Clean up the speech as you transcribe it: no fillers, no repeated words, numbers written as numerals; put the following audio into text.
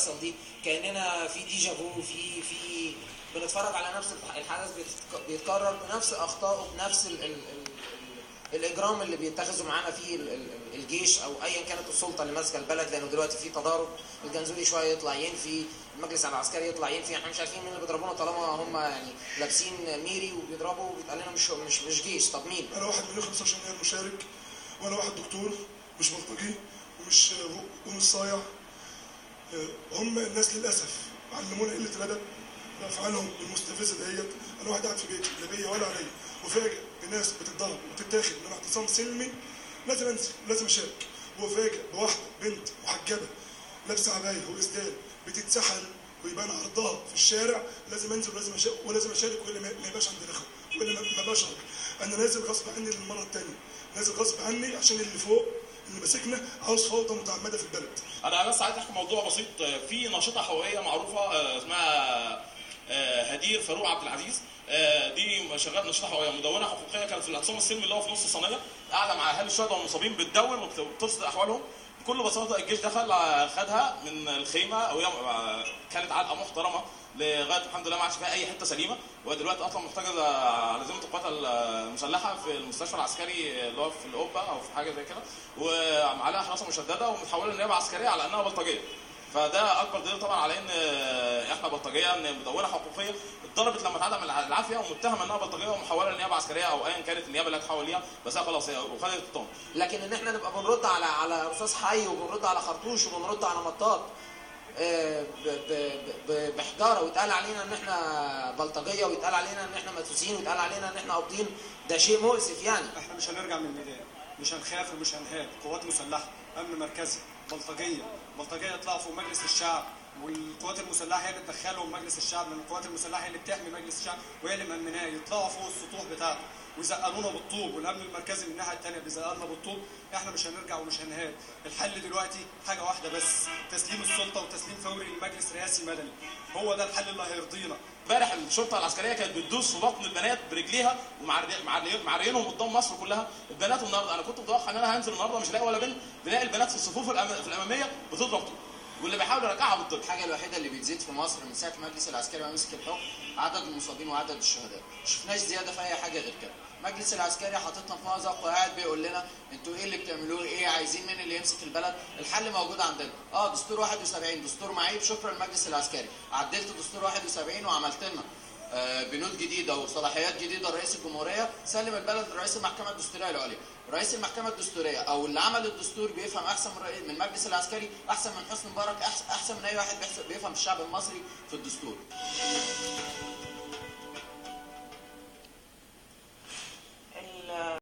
بتحصل دي كاننا في déjà vu، في بنتفرج على نفس الحدث بيتكرر بنفس اخطائه، بنفس ال ال ال الاجرام اللي بيتخذوا معانا فيه الجيش او ايا كانت السلطة اللي ماسكه البلد، لانه دلوقتي في تضارب. الجنزوري شوية يطلع ينفي، المجلس العسكري يطلع ينفي، احنا مش عارفين مين اللي بيضربونا طالما هم يعني لابسين ميري وبيضربوا وبيتقال لنا مش جيش. طب مين؟ انا واحد مليون 25 مشارك، وانا واحد دكتور مش بلطجي ومش صايع. هم الناس للاسف علمونا قلة الادب بافعالهم المستفزه ديت. انا واحد قاعد في بيتي لا بيا ولا عليا، وفاجئ بناس بتتضرب وتتاخد من اعتصام سلمي، لازم انزل لازم اشارك. وفاجئ بواحدة بنت محجبة لابسه عباية واسدال بتتسحل ويبان عرضها في الشارع، لازم انزل ولازم اشارك ولازم اشارك، والا ما يبقاش عندي نخوه، والا ما بقاش راجل. انا نازل غصب عني للمرة الثانية، نازل غصب عني عشان اللي فوق اللي ماسكنا عاوز فوضى متعمدة في البلد. انا بس عايز احكي موضوع بسيط. في ناشطة حقوقيه معروفة اسمها هدير فاروق عبد العزيز، دي شغالة ناشطة حقوقيه مدونة حقوقيه، كانت في الاعتصام السلمي اللي هو في نص الصينية، قاعدة مع اهالي الشهداء والمصابين بتدون وبترصد احوالهم. بكل بساطة الجيش دخل خدها من الخيمة، وهي كانت علقه محترمه لغاية الحمد لله ما عادش فيها اي حتة سليمة، ودلوقتي اصلا محتجزه على ذمه القوات المسلحة في المستشفى العسكري اللي هو في القبة او في حاجة زي كده، وعليها حراسة مشددة ومتحوله لنيابه عسكرية على انها بلطجيه. فده اكبر دليل طبعا على ان احنا بلطجيه، ان مدونة حقوقيه اتضربت لما اتعدم العافية ومتهمه انها بلطجيه ومحوله لنيابه عسكرية او ايا كانت النيابة اللي هتحول ليها، بس خلاص هي وخدت الطعم. لكن ان احنا نبقى بنرد على رصاص حي، وبنرد على خرطوش، وبنرد على مطاط بحجارة، ويتقال علينا ان احنا بلطجيه، ويتقال علينا ان احنا مدسوسين، ويتقال علينا ان احنا قابضين، ده شيء مؤسف يعني. احنا مش هنرجع من الميدان، مش هنخاف ومش هنهاب. قوات مسلحة، امن مركزي، بلطجيه، بلطجيه يطلعوا فوق مجلس الشعب، والقوات المسلحة هي اللي تدخلهم مجلس الشعب، لان القوات المسلحة هي اللي بتحمي مجلس الشعب وهي اللي مأمناه. يطلعوا فوق السطوح بتاعته ويزقلونا بالطوب، والامن المركزي من الناحية الثانية بيزقلنا بالطوب. احنا مش هنرجع ومش هنهاب. الحل دلوقتي حاجة واحدة بس، تسليم السلطة وتسليم فوري لمجلس رئاسي مدني، هو ده الحل اللي هيرضينا. امبارح الشرطة العسكرية كانت بتدوس في بطن البنات برجليها ومعرينهم قدام مصر كلها. البنات النهارده انا كنت متوقع ان انا هنزل النهارده مش هلاقي ولا بنت، بلاقي البنات في الصفوف في الامامية بتضرب طوب، واللي بيحاول يرجعها بالضرب. الحاجة الوحيدة اللي بتزيد في مصر من ساعة المجلس العسكري ما مسك الحكم عدد المصابين وعدد الشهداء، ما شفناش زيادة في اي حاجة غير كده. المجلس العسكري حاططنا في مأزق وقاعد بيقول لنا انتوا ايه اللي بتعملوه، ايه عايزين مين اللي يمسك البلد؟ الحل موجود عندنا. دستور 71 دستور معيب، شكرا للمجلس العسكري، عدلت دستور 71 وعملت لنا بنود جديدة وصلاحيات جديدة لرئيس الجمهورية، سلم البلد لرئيس المحكمة الدستورية العليا. رئيس المحكمة الدستورية او اللي عمل الدستور بيفهم احسن من المجلس العسكري، احسن من حسني مبارك، احسن من اي واحد بيفهم الشعب المصري في الدستور.